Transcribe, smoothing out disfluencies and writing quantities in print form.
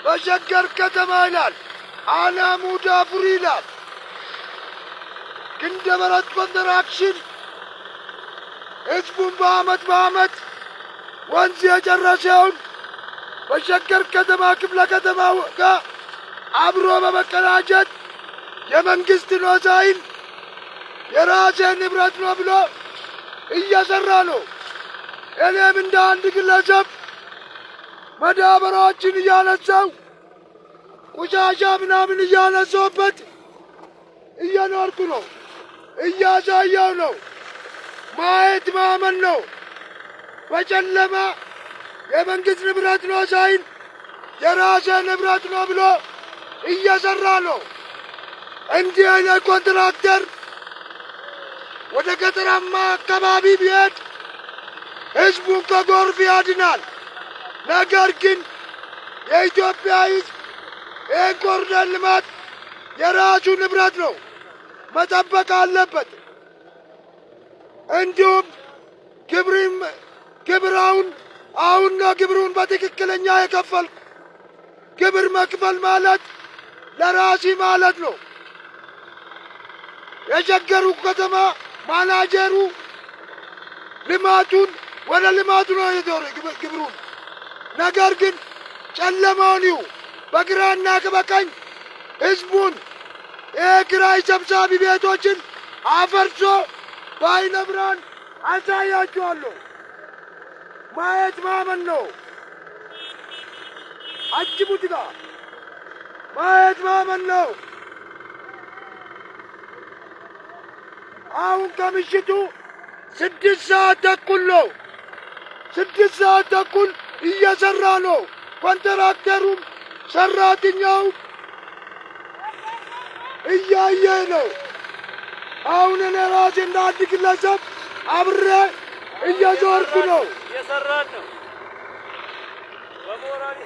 በሸገር ከተማ ይላል። አላሙዳ ፉሪ ይላል። ግንደበረት ኮንስትራክሽን ህዝቡን በአመት በአመት ወንዝ የጨረሰውን በሸገር ከተማ ክፍለ ከተማ ጋር አብሮ በመቀናጀት የመንግስት ነው ሳይል የራሴ ንብረት ነው ብሎ እየሰራ ነው። እኔም እንደ አንድ ግለሰብ ማዳበሪያዎችን እያነሳው፣ ቆሻሻ ምናምን እያነሳሁበት እየኖርኩ ነው። እያሳየው ነው። ማየት ማመን ነው። በጨለማ የመንግስት ንብረት ነው ሳይል የራሴ ንብረት ነው ብሎ እየሰራ ነው። እንዲህ አይነት ኮንትራክተር ወደ ገጠራማ አካባቢ ቢሄድ ህዝቡን ከጎርፍ ያድናል። ነገር ግን የኢትዮጵያ ህዝብ ይህን ኮሪደር ልማት የራሱ ንብረት ነው፣ መጠበቅ አለበት። እንዲሁም ግብርም ግብራውን አሁን ነው ግብሩን በትክክለኛ የከፈልኩ። ግብር መክፈል ማለት ለራሲ ማለት ነው። የሸገሩ ከተማ ማናጀሩ ልማቱን ወደ ልማቱ ነው የዞረ ግብሩን። ነገር ግን ጨለማውን ይሁ በግራና በቀኝ ህዝቡን የኪራይ ሰብሳቢ ቤቶችን አፈርሶ በአይነ ብርሃን አሳያችኋለሁ። ማየት ማመን ነው። አጅቡቲ ጋር ማየት ማመን ነው። አሁን ከምሽቱ 6:30 ነው። 6:30 እየሰራ ነው። ኮንትራክተሩም ሰራተኛውም እያየ ነው። አሁን እኔ ራሴ እንደ አንድ ግለሰብ አብሬ እየዞርኩ ነው። እየሰራን ነው። በሞራል።